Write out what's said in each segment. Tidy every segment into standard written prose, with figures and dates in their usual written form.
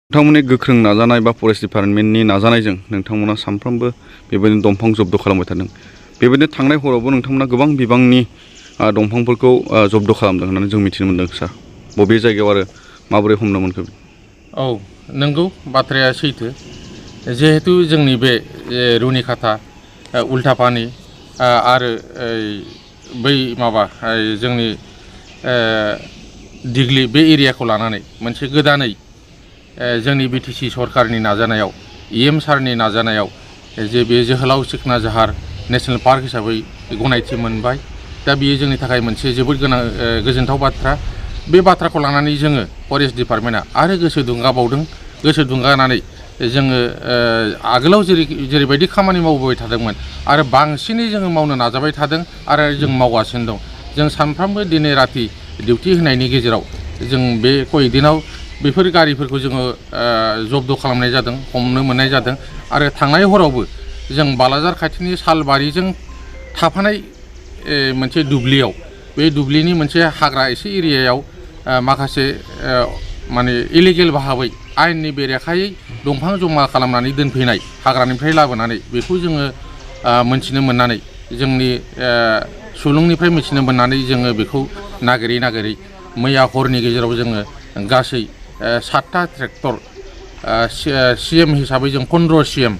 नोंथांमोननि गोख्रों नाजानाय बा फरेस्ट डिपार्टमेन्टनि नाजानायजों नोंथांमोना सानफ्रोमबो बेबायदिनो दंफां जब्द खालामबाय थादों। बेबायदिनो थांनाय हरावबो नोंथांमोना गोबां बिबांनि दंफांफोरखौ जब्द खालामदों होननानै जों मिथिनो मोनदों सार। बबे जायगायाव आरो माबोरै हमनो मोनखो? औ नंगौ, बाथ्राया सैथो। जिहेतु जोंनि बे रुनिखाता, उल्टापानि आरो बै माबा जोंनि दिग्लि बे एरियाखौ लानानै मोनसे गोदानै जोंनि बिटिसि सरकारनि नाजानायाव, EM सारनि नाजानायाव जे बे जोहोलाव सिखना जाहार नेशनेल पार्क हिसाबै गनायथि मोनबाय। दा बेयो जोंनि थाखाय मोनसे जोबोद गोजोनथाव बाथ्रा। बे बाथ्राखौ लानानै जोङो फरेस्ट डिपार्टमेन्टआ आरो गोसो दुंगाबावदों। गोसो दुंगानानै जोङो आगोलाव जेरैबायदि खामानि मावबोबाय थादोंमोन आरो बांसिनै जोङो मावनो नाजाबाय थादों आरो जों मावगासिनो दं। जों सानफ्रोमबो दिनै राति डिउटि होनायनि गेजेराव जों बे कय दिनाव बेफोर गारिफोरखौ जोङो जब्द खालामनाय जादों, हमनो मोननाय जादों। आरो थांनाय हरावबो जों बालाजार खाथिनि सालबारिजों थाफानाय मोनसे दुब्लियाव, बे दुब्लिनि मोनसे हाग्रा एसे एरियायाव माखासे माने इलिगेल भाबै आयेननि बेरेखायै दंफां जमा खालामनानै दोनफैनाय, हाग्रानिफ्राय लाबोनानै बेखौ जोङो मोनथिनो मोननानै, जोंनि सुलुंनिफ्राय मिथिनो मोननानै जोङो बेखौ नागिरै मैया हरनि गेजेराव जोङो गासै 7टा ट्रेक्टर CM हिसाबै जों 15 CM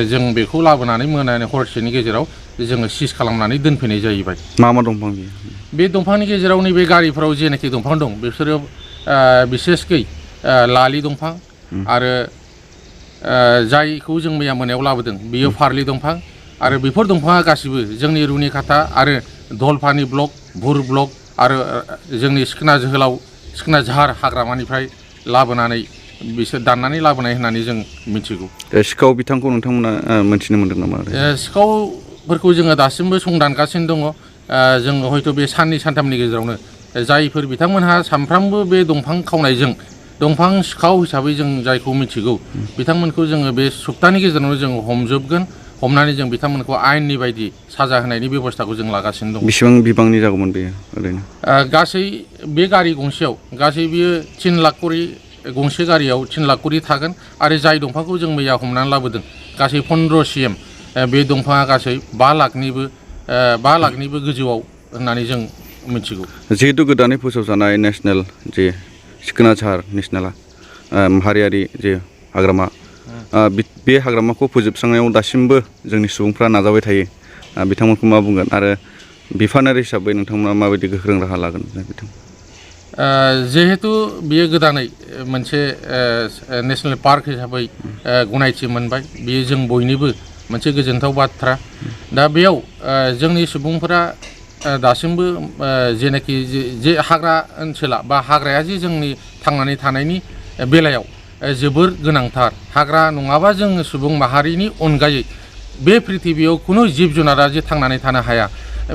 जों बेखौ लाबोनानै मोनानि हरसेनि गेजेराव जोङो सिज खालामनानै दोनफैनाय जाहैबाय। मा दंफां बियो? बे दंफांनि गेजेराव नैबे गारिफोराव जेनाखि दंफां दं बिसोरो बिसेसकै लालि दंफां आरो जायखौ जों मैया मोनायाव लाबोदों बियो फारलि दंफां। आरो बेफोर दंफाङा गासिबो जोंनि रुनिखाता आरो धलपानि ब्लक, भुर ब्लक आरो जोंनि सिखना जाहार हाग्रामानिफ्राय लाबोनानै बिसोर दाननानै लाबोनाय होननानै जों मिथिगौ। सिखाव बिथांखौ नोंथांमोना मिथिनो मोनदों नामा? सिखावफोरखौ जोङो दासिमबो संदानगासिनो दङ। जोङो हयथ' बे साननै सानथामनि गेजेरावनो जायफोर बिथांमोनहा सानफ्रामबो बे दंफां खावनायजों दंफां सिखाव हिसाबै जों जायखौ मिथिगौ, बिथांमोनखौ जोङो बे सप्तानि गेजेरावनो जों हमजोबगोन। हमनानै जों बिथांमोनखौ आयेननि बायदि साजा होनायनि बेब'स्थाखौ जों लागासिनो दं। बेसेबां बिबांनि जागौमोन बेयो ओरैनो? गासै बे गारि गंसेयाव गासै बियो 3 लाख करि, गंसे गारियाव 3 लाख करि थागोन। आरो जाय दंफांखौ जों मैया हमनानै लाबोदों गासै 15 CM, बे दंफाङा गासै 5 लाखनिबो गोजौआव होननानै जों मिथिगौ। जिहेतु गोदानै फोसावजानाय नेसनेल जे सिखना जाहार नेसनेला माहारियारि जे हाग्रामा, बे हाग्रामाखौ फोजोबस्रांनायाव दासिमबो जोंनि सुबुंफ्रा नाजाबाय थायो। बिथांमोनखौ मा बुंगोन आरो बिफानारि हिसाबै नोंथांमोना माबायदि गोख्रों राहा लागोन? जिहेतु बियो गोदानै मोनसे नेसनेल पार्क हिसाबै गनायथि मोनबाय, बियो जों बयनिबो मोनसे गोजोनथाव बाथ्रा। दा बेयाव जोंनि सुबुंफोरा दासिमबो जेनाखि जे हाग्रा ओनसोला बा हाग्राया जे जोंनि थांनानै थानायनि बेलायाव जोबोर गोनांथार। हाग्रा नङाबा जों सुबुं माहारिनि अनगायै बे प्रिथिबियाव खुनु जिब जुनारा जे थांनानै थानो हाया,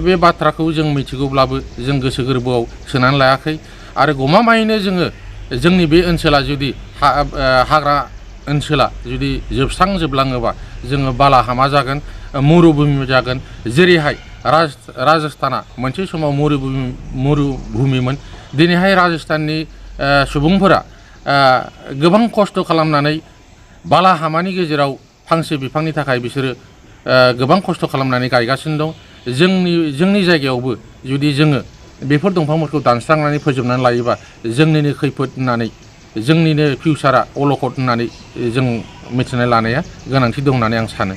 बे बाथ्राखौ जों मिथिगौब्लाबो जों गोसो गोरबोआव सोनानै लायाखै। आरो गमामायैनो जोङो जोंनि बे ओनसोला जुदि हाग्रा ओनसोला जुदि जोबस्रांजोबलाङोबा जोङो बालाहामा जागोन, मरुभूमि जागोन। जेरैहाय राजस्थाना मोनसे समाव मरुभूमिमोन। दिनैहाय राजस्थाननि सुबुंफोरा गोबां खस्थ' खालामनानै बालाहामानि गेजेराव फांसे बिफांनि थाखाय बिसोरो गोबां खस्थ' खालामनानै गायगासिनो दं। जोंनि जायगायावबो जुदि जोङो बेफोर दंफांफोरखौ दानस्रांनानै फोजोबनानै लायोबा जोंनिनो खैफोद होननानै, जोंनिनो फिउचारा अलखद होननानै जों मिथिनानै लानाया गोनांथि दं होननानै आं सानो।